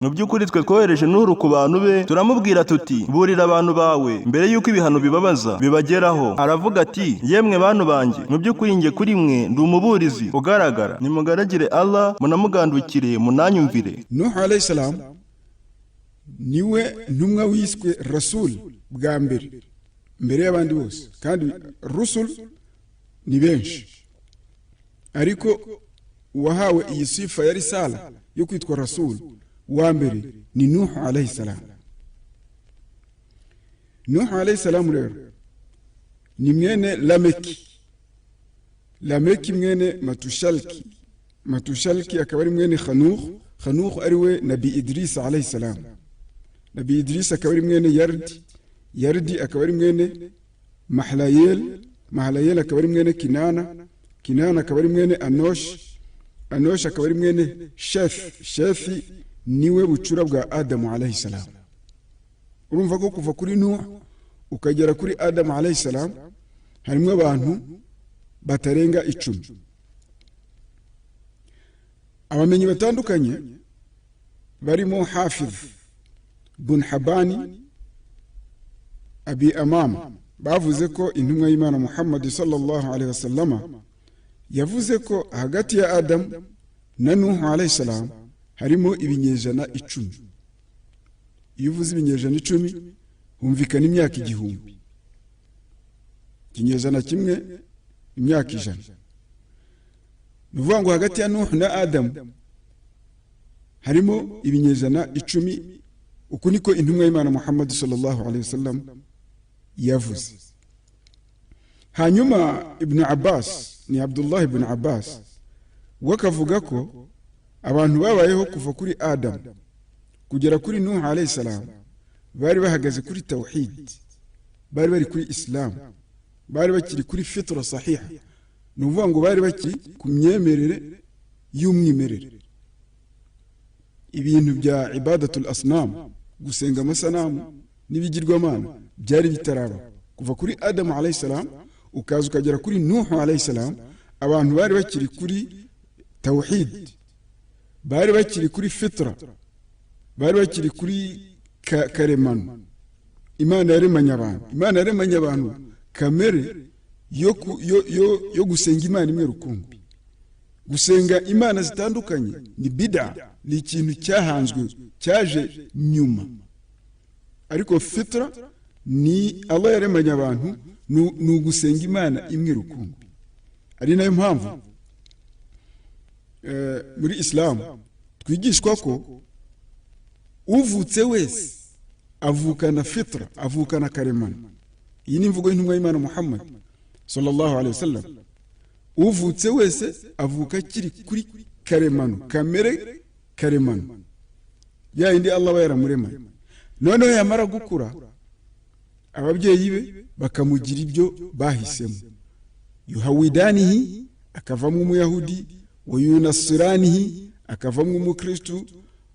Mu by'ukuri twe twohereje Nuhu ku bantu be, turamubwira tuti: "Burira abantu bawe mbere y'uko ibihano bibabaza bibageraho." Aravuga ati: "Yemwe bantu banjye, mu by'ukuri njye kuri mwe ndi umuburizi ugaragara. Nimugaragire Allah, munamugandukire, munanyumvire." Nuhu alayhi salam niwe ntumwa wiswe rasul bwa mbere, mbere y'abandi bose. Kandi rusul ni benshi, ariko uwahawe iyi sifa ya risala yo kwitwa rasul wa mbere ni Nuhu alayhi salam. Nuhu alayhi salam rero ni mwene Lameki, Lameki mwene Matushalki, Matushalki akaba ari mwene Khanukh, Khanukh ari we Nabi Idrisa alayhi salam, Nabi Idrisa akaba ari mwene Yardi, Yardi akaba ari mwene Mahlayel, Mahlayel akaba ari mwene Kinana, Kinana akaba ari mwene Anosh, Anosh akaba ari mwene Sheth, Shethi niwe bucura bwa Adamu alayhi salam. Urumva ko kuva kuri Nuh ukagera kuri Adamu alayhi salam harimo abantu batarenga 10. Abamenyi batandukanye barimo Hafiz bun Habani, Abi Amama, bavuze ko intumwa y'Imana Muhammad sallallahu alaihi wasallama yavuze ko hagati ya Adam na Nuhu alayhi salam harimo ibinyejana 10. Iyo uvuze ibinyejana 10 humvikana imyaka 1000, ikinyejana kimwe imyaka 100. Ni ukuvuga ngo hagati ya Nuhu na Adam harimo ibinyejana 10. Uku niko intumwa y'Imana Muhammad sallallahu alaihi wasallam yavuze. Hanyuma Ibn Abbas, ni Abdullah ibn Abbas, we akavuga ko abantu babayeho kuva kuri Adam kugera kuri Nuhu alayhi salam bari bahagaze kuri tawhid, bari bari kuri Islam, bari bakiri kuri fitra sahiha. Ni ukuvuga ngo bari bakiri ku myemerere y'umwimerere. Ibintu bya ibadatul asnam, gusenga amasanamu n'ibigirwamana, byari bitaraba. Kuva kuri Adam alayhi salam ukaza ukagera kuri Nuhu alayhi salam, abantu bari bakiri kuri tawhid, bari bakiri kuri fitra, bari bakiri kuri karemano. Imana yaremanye abantu, Imana yaremanye abantu kamere yo gusenga Imana imwe rukumbi. Gusenga imana zitandukanye ni bid'a, ni ikintu cyahanzwe cyaje nyuma. Ariko fitra ni Allah yaremanye abantu ni ugusenga Imana imwe rukumbi. Ari nayo mpamvu muri Islam twigishwa ko uvutse wese avukana fitra, avukana karemano. Iyi ni imvugo y'intumwa y'Imana Muhammad sallallahu alaihi wasallam. Uvutse wese avuka akiri kuri karemano, kamere karemano ya yindi Allah aba yaramuremanye. Noneho yamara gukura ababyeyi be bakamugira ibyo bahisemo, yuhawidanihi akavamo umuyahudi, wayunasiranihi akavamo umukristu,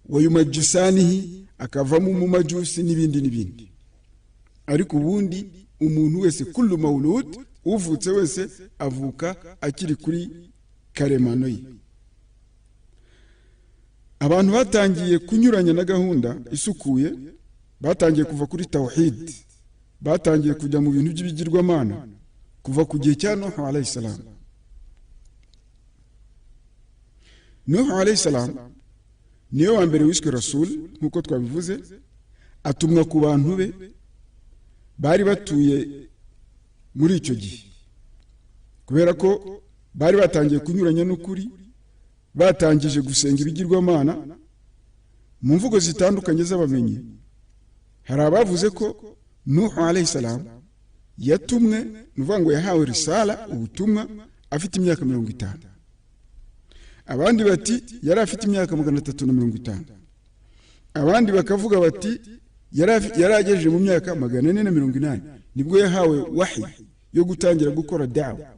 wayumajusanihi akavamo umumajusi, n'ibindi n'ibindi. Ariko ubundi umuntu wese, kullu maulud, uvutse wese avuka akiri kuri karemano ye. Abantu batangiye kunyuranya na gahunda isukuye, batangiye kuva kuri tawhid, batangiye kujya mu bintu by'ibigirwamana kuva ku gihe cya Nuhu alayhi salam. Nuhu alayhi salam niwe wa mbere wiswe rasul nk'uko twabivuze, atumwa ku bantu be bari batuye muri icyo gihe, kubera ko bari batangiye kunyuranya n'ukuri, batangije gusenga ibigirwamana. Mu mvugo zitandukanye z'abamenyi hari abavuze ko Nuhu alayhi salam yatumwe, ni ukuvuga ngo yahawe risala, ubutumwa, afite imyaka 50. Abandi bati yari afite imyaka 350. Abandi bakavuga bati yari agejeje mu myaka 480 nibwo yahawe wahi yo gutangira gukora da'wa,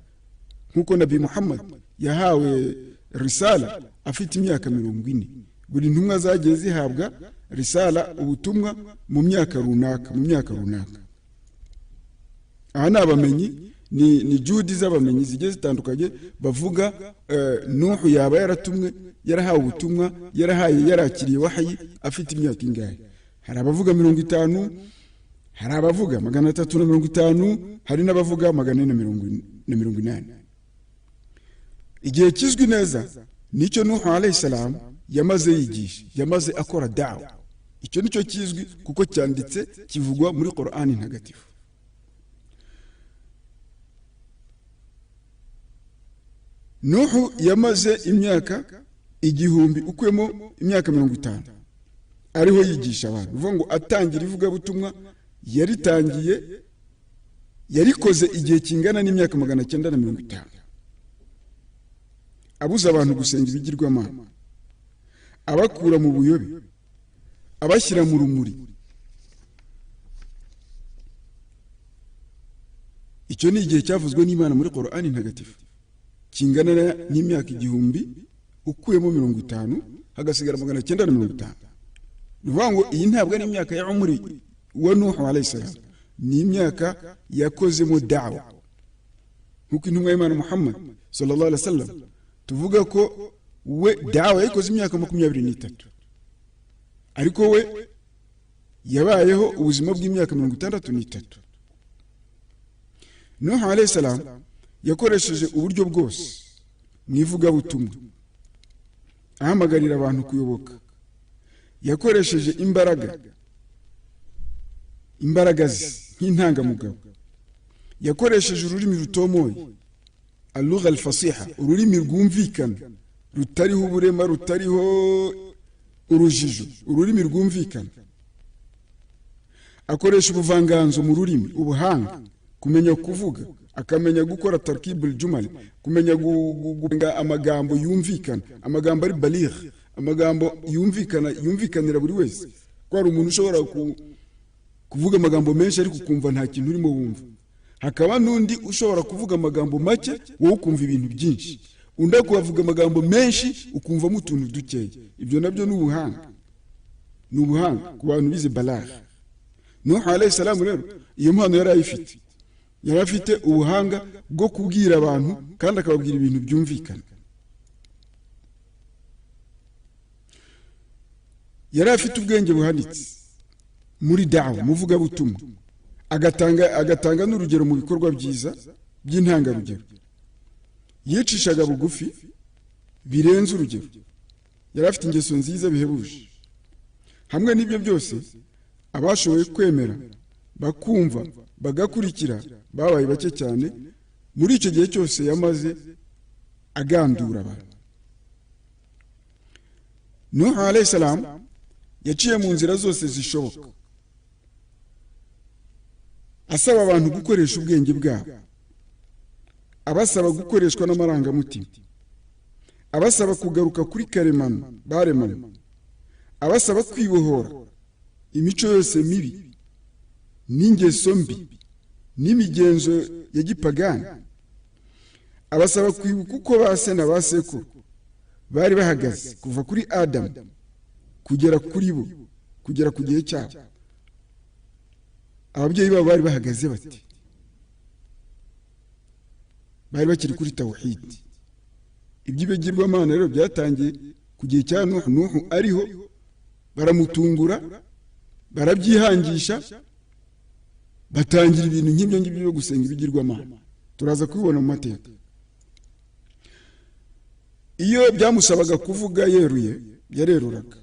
nkuko Nabi Muhammad yahawe risala afite imyaka 40. Buri ntumwa zagiye zihabwa risala, ubutumwa, mu myaka runaka, mu myaka runaka. Aha ni abamenyi, ni judi z'abamenyi zigiye zitandukanye bavuga Nuhu yaba yaratumwe Yarahawe ubutumwa, yarahaye, yarakiriye wahayi afite imyaka ingahe? Hari abavuga 50, hari abavuga 350, hari n'abavuga 480. Igihe kizwi neza nicyo Nuhu alayhi salam yamaze yigisha, yamaze akora dawa. Icyo nicyo kizwi kuko cyanditse, kivugwa muri Qur'ani ntagatifu. Nuhu yamaze imyaka 1000 ukwemo imyaka 50 ariho yigisha abantu. Uvuga ngo atangira ivugabutumwa yaritangiye, yarikoze igihe kingana n'imyaka 950, abuza abantu gusenga ibigirwamana, abakura mu buyobe, abashyira mu rumuri. Icyo ni igihe cyavuzwe n'Imana muri Qur'ani ntagatifu kingana n'imyaka 1000 ukuyemo 50 hagasigara 950. Ni ukuvuga ngo iyi ntabwo ari imyaka ya umuri wa Nuhu alayhi salam, ni imyaka yakozemo da'wa. Nkuko intumwa y'Imana Muhammad sallallahu alaihi wasallam tuvuga ko we da'wa yakoze imyaka 23, ariko we yabayeho ubuzima bw'imyaka 63. Nuhu alayhi salam yakoresheje uburyo bwose mu ivugabutumwa, ahamagarira abantu kuyoboka. Yakoresheje imbaraga ze nk'intangamugabo. Yakoresheje ururimi rutomoye, al-lugha al-fasiha, ururimi rwumvikana, rutariho uburema, rutariho urujijo, ururimi rwumvikana. Akoresha ubuvanganzo mu rurimi, ubuhanga, kumenya kuvuga, akamenya gukora tarkibul jumal, kumenya guga amagambo yumvikana, amagambo ari baligh, amagambo yumvikana, yumvikanira buri wese. Ko hari umuntu ushobora kuvuga amagambo menshi ariko ukumva nta kintu urimo wumva, hakaba n'undi ushobora kuvuga amagambo make wowe ukumva ibintu byinshi, undi akavuga amagambo menshi ukumvamo utuntu dukeya. Ibyo nabyo ni ubuhanga, ni ubuhanga ku bantu bize balagha. Nuhu alayhi salam rero iyo mpano yari ayifite, yari afite ubuhanga bwo kubwira abantu kandi akababwira ibintu byumvikana. Yari afite ubwenge buhanitse muri da'wa, muvugabutumwa, agatanga n'urugero mu bikorwa byiza by'intangarugero. Yicishaga bugufi birenze urugero, yari afite ingeso nziza bihebuje. Hamwe n'ibyo byose, abashoboye kwemera bakumva bagakurikira babaye bake cyane. Muri icyo gihe cyose yamaze agandura abantu. Nuhu alayhi salam yaciye mu nzira zose zishoboka, asaba abantu gukoresha ubwenge bwabo, abasaba gukoreshwa n'amarangamutima, abasaba kugaruka kuri karemano baremano, abasaba kwibohora imico yose mibi n'ingeso mbi n'imigenzo ya gipagani, abasaba kwibuka uko ba se na ba sekuru bari bahagaze kuva kuri Adamu kugera kuri bo, kugera ku gihe cyabo. Ababyeyi babo bari bahagaze bati, bari bakiri kuri tawhid. Iby'ibigirwamana rero byatangiye ku gihe cya Nuhu. Nuhu ariho baramutungura, barabyihangisha, batangira ibintu nk'ibyo ngibyo byo gusenga ibigirwamana. Turaza kubibona mu mateka. Iyo byamusabaga kuvuga yeruye, yareruraga.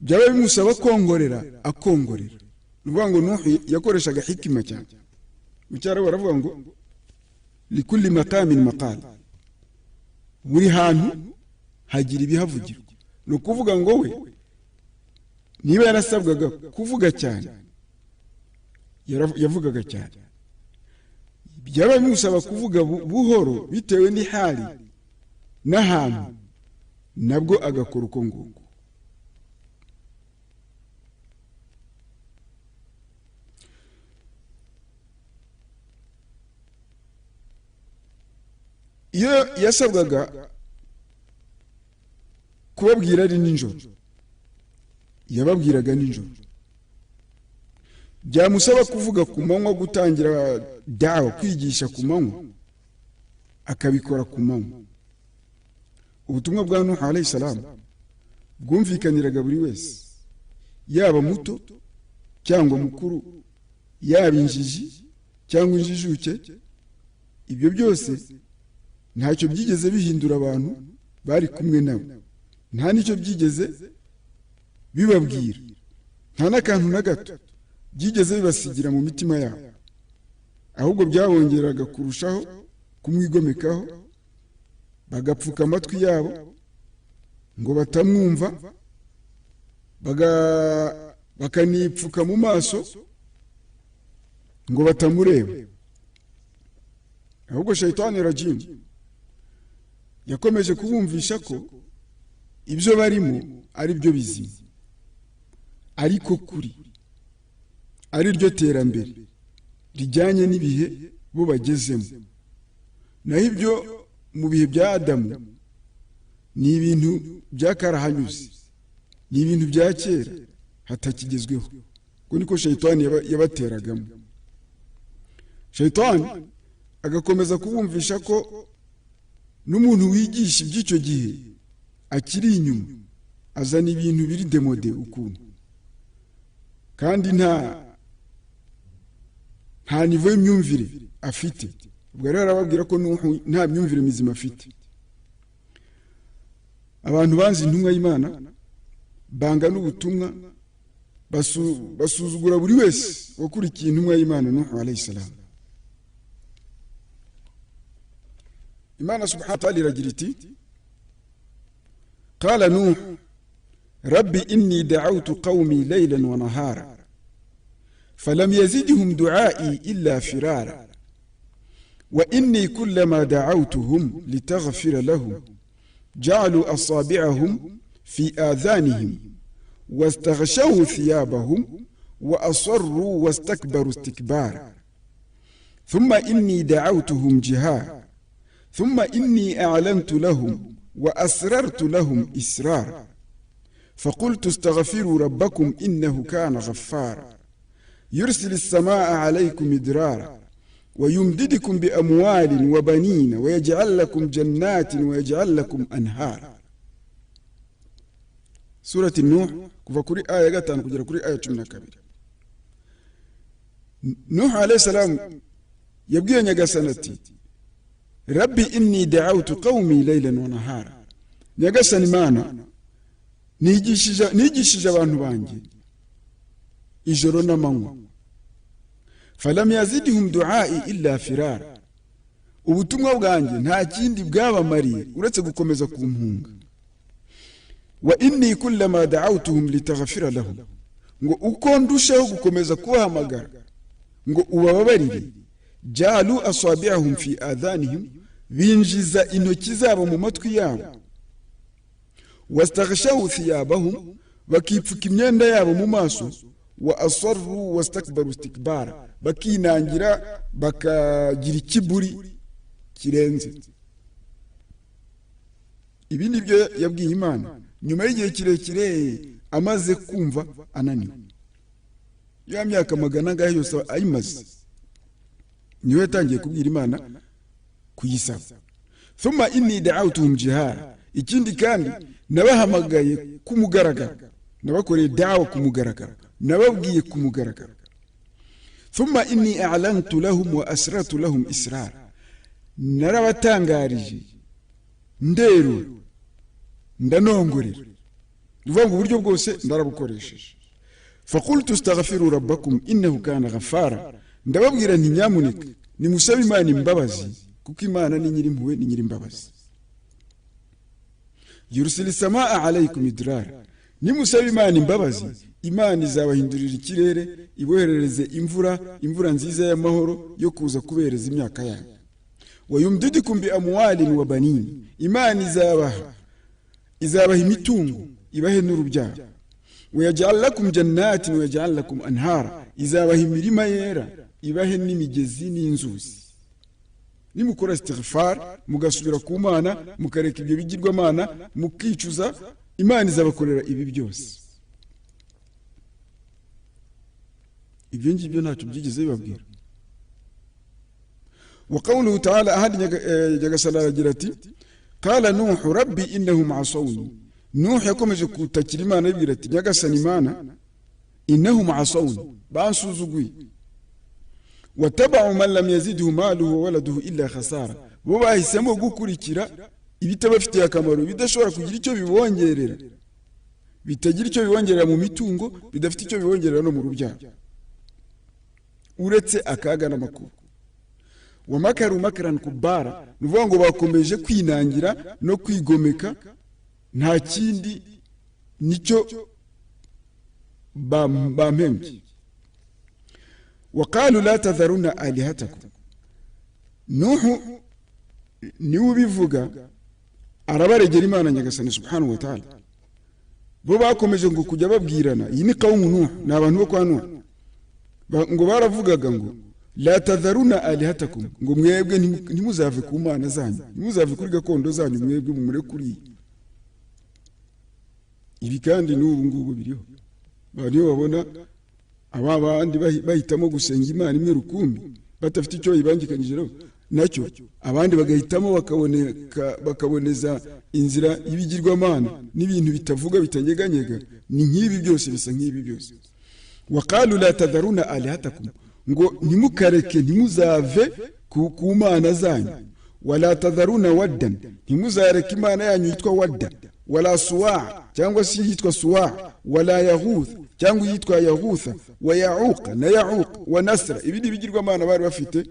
Byaba bimusaba kongorera, akongorera. Ni ukuvuga ngo Nuhu yakoreshaga hikima cyane. Mu cyarabu baravuga ngo likulli maqamin maqal, buri hantu hagira ibihavugirwa. Ni ukuvuga ngo we niba yarasabwaga kuvuga cyane, yavugaga cyane. Byaba bimusaba kuvuga buhoro bitewe n'ihali n'ahantu, nabwo agakora uko nguko. Iyo yasabwaga kubabwira ari nijoro, yababwiraga nijoro. Byamusaba kuvuga ku manywa, gutangira dawa, kwigisha ku manywa, akabikora ku manywa. Ubutumwa bwa Nuhu alayhi salam bwumvikaniraga buri wese, yaba muto cyangwa mukuru, yaba injiji cyangwa injijuke. Ibyo byose ntacyo byigeze bihindura abantu bari kumwe nabo, nta nicyo byigeze bibabwira, nta n'akantu na gato byigeze bibasigira mu mitima yabo, ahubwo byabongeraga kurushaho kumwigomekaho, bagapfuka amatwi yabo ngo batamwumva, bakanipfuka mu maso ngo batamureba. Ahubwo shayitani rajim yakomeje kubumvisha ko ibyo barimo ari byo bizima, ariko kuri ari ryo terambere rijyanye n'ibihe bo bagezemo. Naho ibyo mu bihe bya Adamu ni ibintu byakarahanyuze, ni ibintu bya kera hatakigezweho. Ko niko shayitani yabateragamo. Shayitani agakomeza kubumvisha ko n'umuntu wigisha iby'icyo gihe akiri inyuma, azana ibintu biri demode ukuntu, kandi nta nivo y'imyumvire afite. Ubwo rero arababwira ko nta myumvire mizima afite. Abantu banzi intumwa y'Imana, banga n'ubutumwa, basuzugura buri wese wakurikiye intumwa y'Imana Nuhu alayhi salam. Imana subhanahu wa ta'ala iragira iti: qala Nuh rabbi inni da'awtu qawmi laylan wa nahara falam yazidhum du'ai illa firara wa inni kullama da'awtuhum litaghfira lahum ja'alu asabi'ahum fi adhanihim wastaghshaw thiyabahum wa asarru wastakbaru istikbara thumma inni da'awtuhum jihara ثم إني أعلنت لهم وأسررت لهم إسرارا فقلت استغفروا ربكم إنه كان غفارا يرسل السماء عليكم مدرارا ويمددكم بأموال وبنين ويجعل لكم جنات ويجعل لكم أنهارا. سورة النوح kuva kuri aya 5 kugera kuri aya 12. Nuh alayhi salam yabwiye Nyagasani ati: Rabbi inni da'awtu qawmi laylan wa nahara. Nyagasani Mana, nigishije abantu banjye ijoro n'amanywa. Falam yazidhum du'ai illa firara. Ubutumwa bwanjye nta kindi bwabamariye uretse gukomeza kumpunga. Wa inni kullama da'awtuhum litaghfira lahum. Ngo uko ndushaho gukomeza kubahamagara ngo ubababarire, ja'alu asabi'ahum fi adhanihim, binjiza intoki zabo mu matwi yabo, wastaghshaw thiyabahum, bakipfuka imyenda yabo mu maso, wa asarru wastakbaru istikbara, bakinangira bakagira ikiburi kirenze. Ibi nibyo yabwiye Imana nyuma y'igihe kirekire amaze kumva ananiwe. Ya myaka magana angahe yose ayimaze, niwe yatangiye kubwira Imana kuyisaba. Thumma inni da'awtuhum jihara. Ikindi kandi nabahamagaye kumugaragaro, nabakoreye da'wa kumugaragaro, nababwiye kumugaragaro. Thumma inni a'lantu lahum wa asrartu lahum israra. Narabatangarije ndero ndanongorera, uvuga ngo uburyo bwose ndarabukoresheje. Faqultu astaghfiru rabbakum innahu kana ghaffara. Ndababwira nti nyamuneka nimusabe Imana imbabazi, kuko Imana ni nyirimpuhwe ni nyirimbabazi. Yursilu samaa alaykum idrara. Nimusabe Imana imbabazi, Imana izabahindurira ikirere, iboherereze imvura, imvura nziza y'amahoro yo kuza kubereza imyaka yanyu. Wayumdidukum bi amwalin wa banin. Imana izabaha imitungo, ibahe n'urubyaro. Wayaj'al lakum jannatin wayaj'al lakum anhara. Izabaha imirima yera, ibahe n'imigezi n'inzuzi. Nimukora istighfar, mugasubira ku Mana, mukareka ibyo bigirwamana, mukicuza, Imana izabakorera ibi byose. Ibyo ngibyo ntacyo byigeze bibabwira. Wa qawluhu ta'ala, ahandi Nyagasani aragira ati: Qala Nuhu rabbi innahum asawni. Nuhu yakomeje kutakira Imana ibwira ati nyagasani Imana, innahum asawni, bansuzuguye. Wataba'u man lam yazidhu maluhu wa waladuhu illa khasara. Bo bahisemo gukurikira ibitabafitiye akamaro, bidashobora kugira icyo bibongerera, bitagira icyo bibongerera mu mitungo, bidafite icyo bibongerera no mu rubyaro, uretse akaga n'amakuba. Wamakaru makran kubara, nuvuga ngo bakomeje kwinangira no kwigomeka, nta kindi nicyo bampembye. Waqalu la tadharuna alihatakum. Nuhu niwe ubivuga, arabaregera Imana nyagasani subhanahu wa ta'ala. Bo bakomeje ngo kujya babwirana, iyi ni qawmu Nuhu, ni abantu bo kwa Nuhu, ngo baravugaga ngo la tadharuna alihatakum, ngo mwebwe ntimuzave ku mana zanyu, ntimuzave kuri gakondo zanyu, mwebwe mumurekuri. Ibi kandi n'ubu ngubu biriho. Bariyo babona aba bandi bahitamo gusenga Imana imwe rukumbi batafite icyo ibangikanyije nacyo, abandi bagahitamo bakaboneza inzira y'ibigirwamana n'ibintu bitavuga bitanyeganyega. Ni nk'ibi byose, bisa nk'ibi byose. Waqalu la tadharuna alihatakum, ngo ntimukareke, ntimuzave ku mana zanyu. Wala tadharuna waddan, ntimuzareke imana yanyu yitwa wadda, wala suwa cyangwa se yitwa suwa, wala yaghuth cyangwa yitwa yaghutha, wa yauqa na yauq, wa nasra. Ibi ni ibigirwamana bari bafite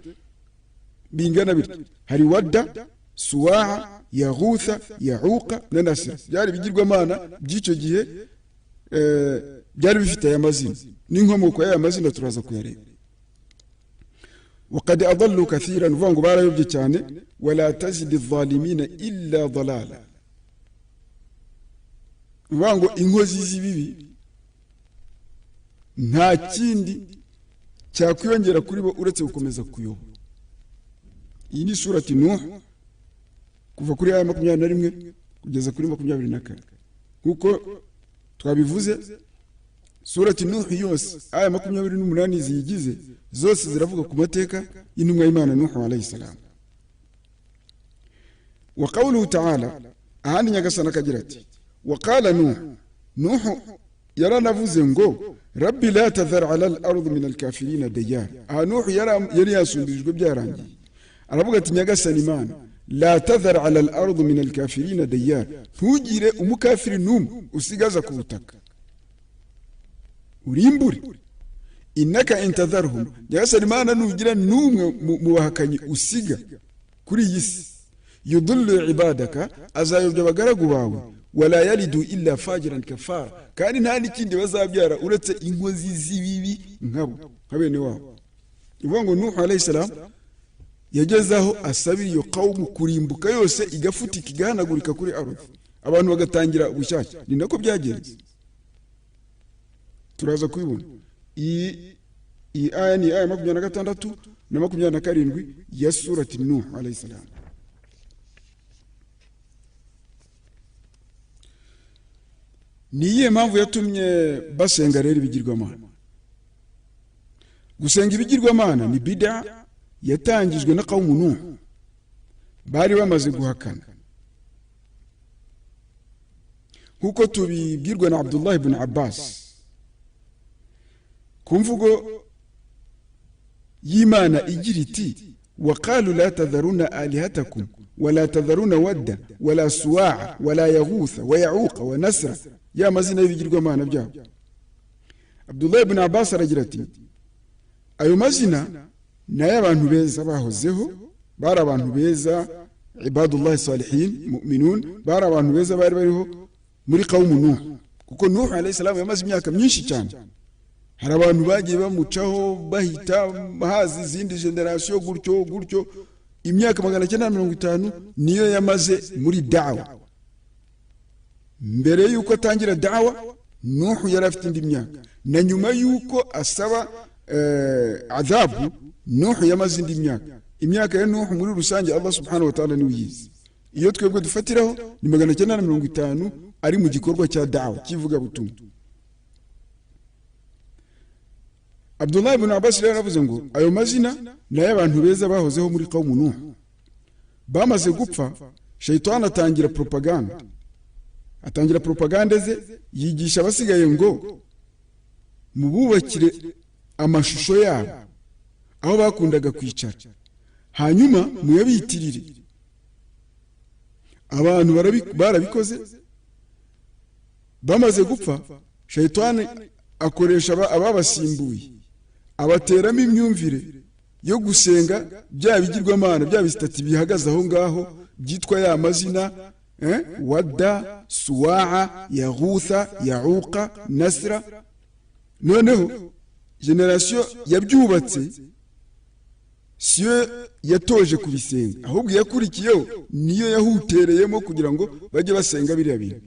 bingana bityo. Hari wadda, suwa, yaghutha, yauqa na nasra. Byari ibigirwamana by'icyo gihe, byari bifite aya mazina n'inkomoko y'aya mazina turaza kuyareba. Waqad adallu kathiran, vango barayobye cyane. Wala tazidi adh-dhalimina illa dalala, vango inkozi z'ibibi nta kindi cyakwiyongera kuri bo uretse gukomeza kuyoba. Iyi ni surati Nuh kuva kuri aya 21 kugeza kuri 24. Kuko twabivuze, surati Nuh yose aya 28 ziyigize zose ziravuga ku mateka y'intumwa y'Imana Nuh alayhi salam. Wa qawluhu ta'ala, ahandi nyagasana akagira ati wa qala Nuh, Nuh yaranavuze ngo rabbi la tadhar ala al-ard min al-kafirin diyar. Aha Nuh yari yasumbirijwe byarangiye, aravuga ati nyagasani Imana, la tadhar ala al-ard min al-kafirin diyar, ntugire umukafiri n'umwe usigaza ku butaka, urimbure. Innaka intadharhum, nyagasani Imana nugira n'umwe mu bahakanyi usiga kuri iyi si, yudillu ibadaka, azayobya abagaragu bawe, wala yalidu illa fajiran kafara, kandi nta n'ikindi bazabyara uretse inkozi z'ibibi nkabo, nka bene wabo. Ivuga ngo Nuhu alayhi salam yagezaho asabira iyo qawmu kurimbuka yose igafutika igahanagurika kuri ardhi, abantu bagatangira bushyashya. Ni nako byagenze, turaza kubibona. Iyi aya ni aya 26 na 27 ya surati Nuh alayhi salam. Ni iyihe mpamvu yatumye basenga rero ibigirwamana? Gusenga ibigirwamana ni bid'a yatangijwe na qawmu Nuh, bari bamaze guhakana, nkuko tubibwirwa na Abdullah ibn Abbas ku mvugo y'Imana igira iti waqalu la tadharuna alihatakum wala tadharuna wadda wala suwa wala yaghutha wa yauqa wa nasra, ya mazina y'ibigirwamana byabo. Abdullah ibn Abbas aragira ati ayo mazina nayo abantu beza bahozeho, bari abantu beza, ibadullah salihin mu'minun, bari abantu beza bari bariho muri qawmu Nuh, kuko Nuh alayhi salam yamaze imyaka myinshi cyane. Hari abantu bagiye bamucaho bahita hazi izindi generation gutyo gutyo, imyaka 950 niyo yamaze muri da'wa. Mbere yuko atangira da'wa Nuh yari afite indi myaka, na nyuma yuko asaba adhabu Nuh yamaze indi myaka. Imyaka ya Nuh muri rusange Allah subhanahu wa ta'ala niwe uyizi. Iyo twebwe dufatiraho ni 950 ari mu gikorwa cya da'wa kivuga butumwa. Abdullah ibn Abbas rero yaravuze ngo ayo mazina nayo abantu beza bahozeho muri qawmu Nuh bamaze gupfa, Shayitani atangira propaganda, atangira propaganda ze, yigisha abasigaye ngo mububakire amashusho yabo aho bakundaga kwicara, hanyuma muyabitirire. Abantu barabikoze. Bamaze gupfa, Shayitani akoresha ababasimbuye, abateramo imyumvire yo gusenga bya bigirwamana, bya bisitati bihagaze aho ngaho byitwa ya mazina, Wadda, Suwaa, Yaghutha, Yauqa, Nasra. Noneho generasiyo yabyubatse siyo yatoje kubisenga, ahubwo yakurikiyeho niyo yahutereyemo kugira ngo bajye basenga biriya bintu.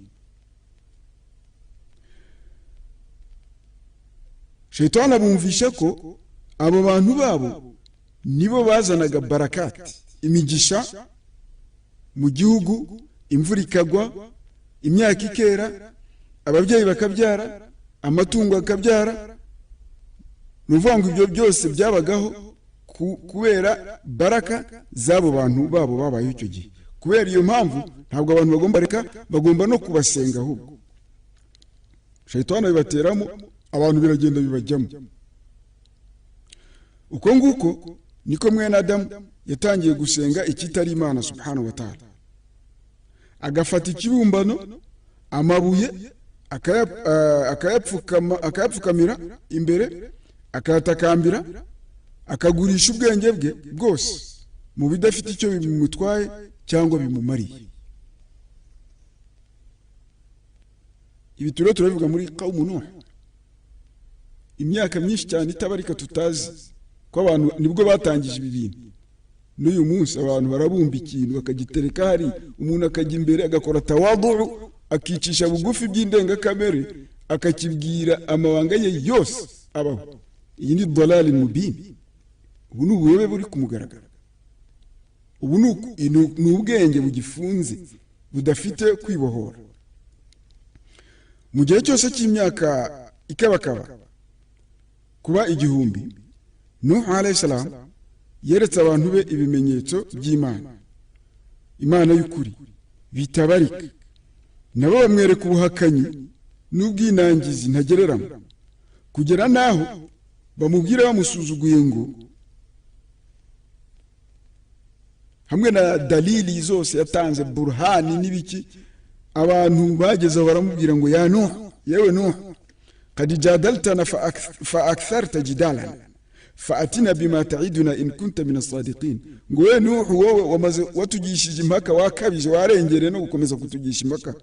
Shayitani abumvisha ko abo bantu babo nibo bazanaga barakati, imigisha mu gihugu, imvura ikagwa, imyaka ikera, ababyeyi bakabyara, amatungo akabyara. Ni ukuvuga ngo ibyo byose byabagaho kubera baraka z'abo bantu babo babayeho icyo gihe. Kubera iyo mpamvu ntabwo abantu bagomba reka, bagomba no kubasenga ahubwo. Shayitani abibateramo, abantu biragenda bibajyamo. Uko nguko niko mwene Adamu yatangiye gusenga ikitari Imana subhanahu wa ta'ala, agafata ikibumbano, amabuye, akayapfukamira imbere, akayatakambira, akagurisha ubwenge bwe bwose mu bidafite icyo bimutwaye cyangwa bimumariye. Ibi turiho turabivuga muri Qawmu Nuh, imyaka myinshi cyane itabarika tutazi ko abantu nibwo batangije ibi bintu. N'uyu munsi abantu barabumba ikintu bakagitereka hari umuntu akajya imbere agakora tawadu, akicisha bugufi by'indengakamere, akakibwira amabanga ye yose abaho. Iyi ni dalal mubin. Ubu ni ubuyobe buri kumugaragara. Ubu ni ubwenge bugifunze budafite kwibohora. Mu gihe cyose cy'imyaka ikabakaba kuba 1000, Nuh alayhi salam yeretse abantu be ibimenyetso by'Imana, Imana y'ukuri bitabarika. Nabo bamwereka ubuhakanyi n'ubwinangizi ntagereranywa, kugera naho bamubwira bamusuzuguye ngo hamwe na dalili zose yatanze, burhani n'ibiki, abantu bageze baramubwira ngo ya Nuh, yewe Nuh, qad jadaltana fa aktharta jidalana faatina bima ta'iduna in kunta min as-sadiqin. Ngo we Nuh, wowe wamaze watugishije impaka, wakabije, warengere no gukomeza kutugisha impaka.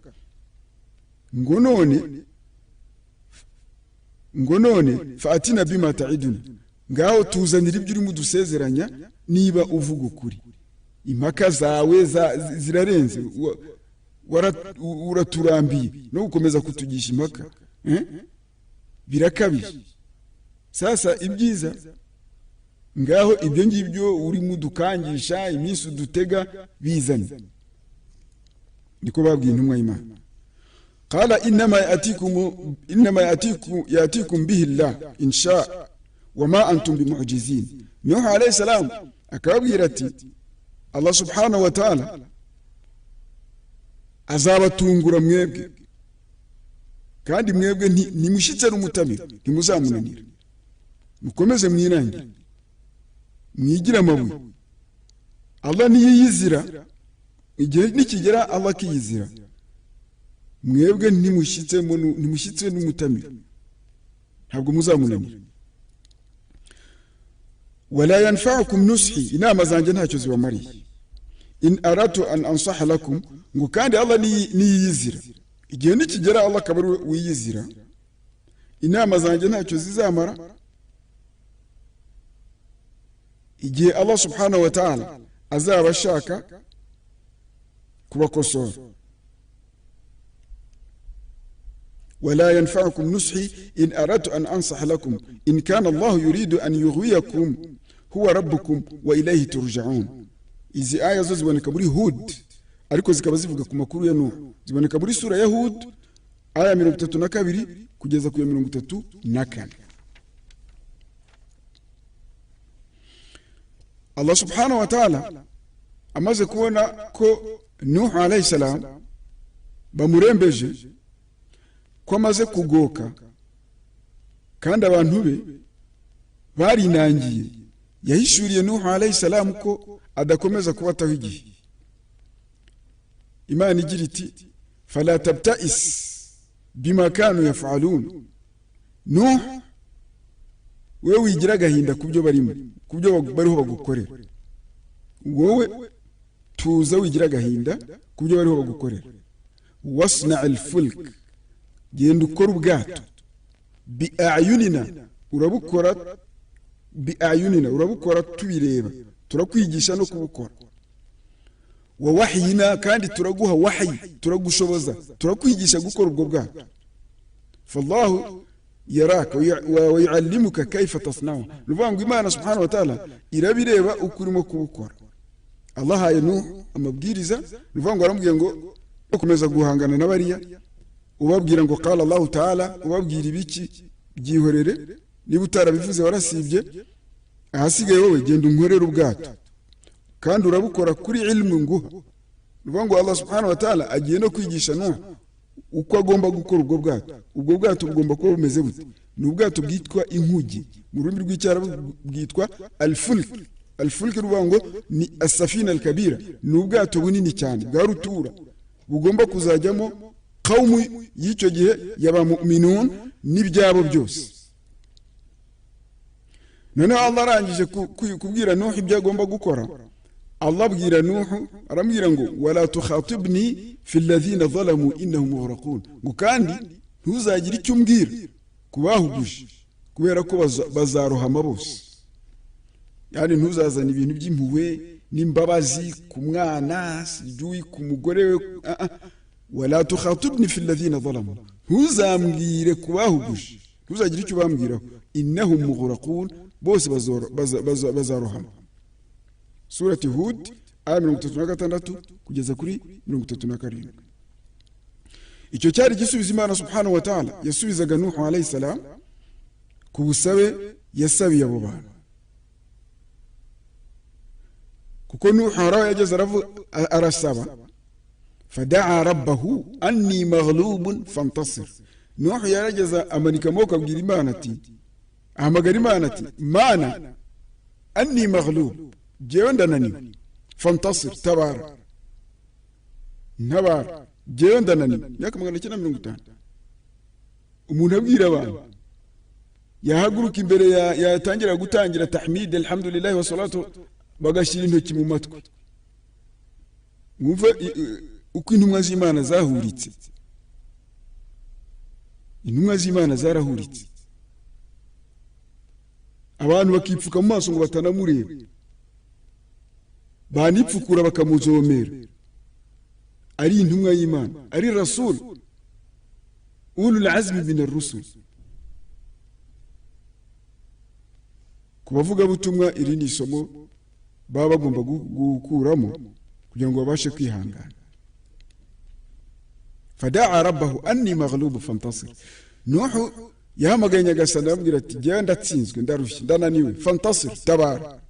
Ngo none faatina bima ta'iduna, ngaho tuzanira ibyo urimo dusezeranya niba uvuga ukuri. Impaka zawe zirarenze, uraturambiye no gukomeza kutugisha impaka, birakabije. Sasa ibyiza ngaho ibyo ngibyo urimo dukangisha, iminsi udutega, bizanye. Niko babwiye intumwa y'Imana. Qala innama yatikum bihi Allah in sha wa ma antum bimu'jizin. Nuh alayhi salam akababwira ati Allah subhanahu wa ta'ala azabatungura mwebwe, kandi mwebwe ntimushitse n'umutamiro, ntimuzamunanira. Mukomeze mwinangire, mwigira amabuye. Allah niyiyizira, igihe nikigera Allah akiyizira, mwebwe ntimushyitse n'umutamiro, ntabwo muzamunanira. Wala yanfa'ukum nushi, inama zanjye ntacyo zibamariye. In aratu an ansaha lakum, ngo kandi Allah niyiyizira, igihe nikigera Allah akaba ari wiyizira, inama zanjye ntacyo zizamara. Igihe Allah subhanahu wa ta'ala azaba ashaka kubakosora. Wala yanfa'ukum nushi in aratu an ansaha lakum in kana Allah yuridu an yughwiyakum huwa rabbukum wa ilayhi turja'un. Izi aya zo ziboneka muri Hud, ariko zikaba zivuga ku makuru ya Nuh. Ziboneka muri sura ya Hud aya 32 kugeza ku ya 34. Allah subhanahu wa ta'ala amaze kubona ko Nuhu alayhi salam bamurembeje ko amaze kugoka kandi abantu be barinangiye, yahishuriye Nuhu alayhi salam ko adakomeza kubataho igihe. Imana igira iti fala tabtais bima kanu yafalun. Nuhu, wewe wigira agahinda kubyo barimo, kubyo bariho bagukorera. Wowe tuza wigira agahinda kubyo bariho bagukorera. Wasna al-fulk, genda ukora ubwato, bi ayunina, urabukora bi ayunina, urabukora tubireba, turakwigisha no kubukora. Wa wahyina, kandi turaguha wahyi, turagushoboza, turakwigisha gukora ubwo bwato. Fallahu yaraka wa yuallimuka kayfa tasna'u. Nuvuga Imana subhanahu wa ta'ala irabireba uko urimo kubukora. Allah haye Nuhu amabwiriza, nuvuga ngo aramubwiye ngo ukomeza guhangana n'abariya, ubabwira ngo qala Allahu ta'ala, ubabwira ibiki byihorere, niba utarabivuze warasibye, ahasigaye wowe genda unkorere ubwato kandi urabukora kuri ilmu nguha. Nuvuga ngo Allah subhanahu wa ta'ala agiye no kwigisha Nuhu uko agomba gukora ubwo bwato. Ubwo bwato bugomba kuba bumeze bute? Ni ubwato bwitwa inkuge, mu rurimi rw'icyarabu bwitwa al-fulk. Al-fulk ruvuga ngo ni as-safina al-kabira, ni ubwato bunini cyane bwa rutura bugomba kuzajyamo qaumu y'icyo gihe yaba mu'minun n'ibyabo byose. Noneho Allah arangije kubwira Nuhu ibyo agomba gukora, Allah abwira Nuhu aramubwira ngo wala tukhatibni fi alladhina zalamu innahum mughraqun, ngo kandi ntuzagire icyo umbwira kubahuguje kubera ko bazarohama bose. Yani ntuzazana ibintu by'impuhwe n'imbabazi ku mwana, sijui ku mugore we. Wala tukhatibni fi alladhina zalamu, ntuzambwire kubahuguje, ntuzagire icyo ubambwiraho, innahum mughraqun, bose bazarohama. Surati Hud aya 36 kugeza kuri 37. Icyo cyari gisubiza Imana subhanahu wa ta'ala yasubizaga Nuhu alayhi salam ku busabe yasabiye abo bantu. Kuko Nuhu haraho yageze arasaba fadaa rabbahu anni maghlubun fantasir. Nuhu yarageza amanika amaboko abwira Imana ati, ahamagara Imana ati, Mana anni maghlub, jewe ndananiwe, fantasir, tabara, ntabara, jewe ndananiwe. Imyaka 950 umuntu abwira abantu yahaguruka imbere yatangira gutangira tahmid alhamdulillah wa salatu, bagashyira intoki mu matwi. Mwumve uko intumwa z'Imana zahuritse. Intumwa z'Imana zarahuritse, abantu bakipfuka mu maso ngo batanamureba, banipfukura bakamuzomera. Ari intumwa y'Imana, ari rasul ulul azmi min ar-rusul. Ku bavugabutumwa iri ni isomo baba bagomba gukuramo kugira ngo babashe kwihangana. Fadaa rabbahu anni maghlub fantasir. Nuhu yahamagaye Nyagasani aramubwira ati jyewe ndatsinzwe, ndarushye, ndananiwe, fantasir, tabara.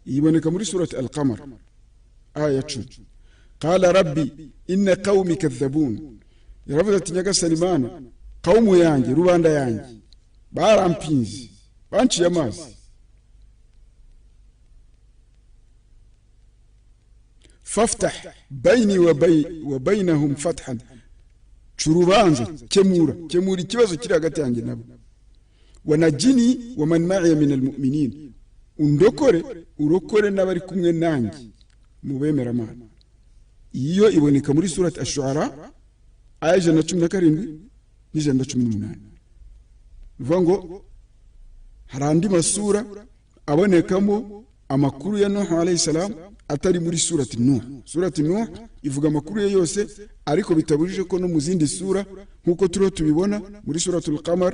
Iboneka muri surati Al-Qamar aya 10. Qala rabbi inna qaumi kadhabun. Yaravuze ati Nyagasani Mana, qaumu yanjye, rubanda yanjye barampinze, banciye amazi. Faftah bayni wa bainahum fathan, curubanza, kemura ikibazo kiri hagati yanjye nabo. Wanajini wa man ma'iya min almu'minin, undokore, urokore n'abari kumwe nanjye mu bemera Imana. Iyo iboneka muri surati Ash-Shu'ara aya 117 n'118. Bivuga ngo hari andi masura abonekamo amakuru ya Nuhu alayhi salam atari muri surati Nuh. Surati Nuh ivuga amakuru ye yose, ariko bitabujije ko no mu zindi sura nkuko turiho tubibona muri suratul Qamar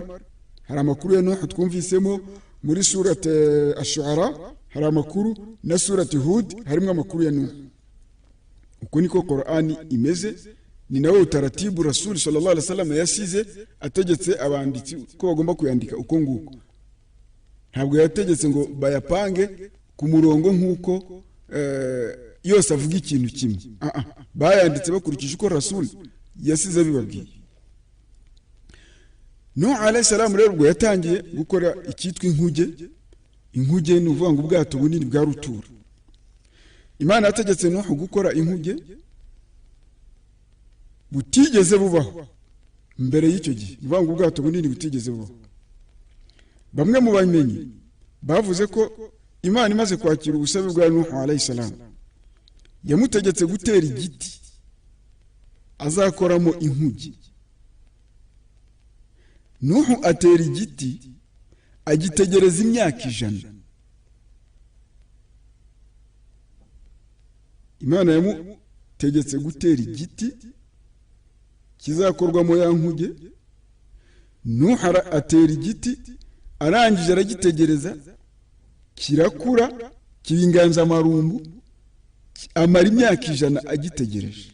hari amakuru ya Nuh twumvisemo, muri surati Ash-Shu'ara hari amakuru, na surati Hud harimo amakuru ya Nuh. Uko niko Qur'ani imeze. Ni nawe utaratibu Rasul sallallahu alaihi wasallam yasize ategetse abanditsi ko bagomba kuyandika uko nguko. Ntabwo yategetse ngo bayapange ku murongo nkuko yose avuga ikintu kimwe. Bayanditse bakurikije uko Rasul yasize bibabwiye. Nuh alayhi salam rero ubwo yatangiye gukora icyitwa inkuge. Inkuge ni ukuvuga ngo ubwato bunini bwa rutura. Imana yategetse Nuh gukora inkuge butigeze bubaho mbere y'icyo gihe, ni ukuvuga ngo ubwato bunini butigeze bubaho. Bamwe mu bamenyi bavuze ko Imana imaze kwakira ubusabe bwa Nuh alayhi salam yamutegetse gutera igiti azakoramo inkuge. Nuhu atera igiti agitegereza imyaka 100. Imana yamutegetse gutera igiti kizakorwamo ya nkuge. Nuhu atera igiti, arangije aragitegereza kirakura kiba inganzamarumbu, amara imyaka 100 agitegereje.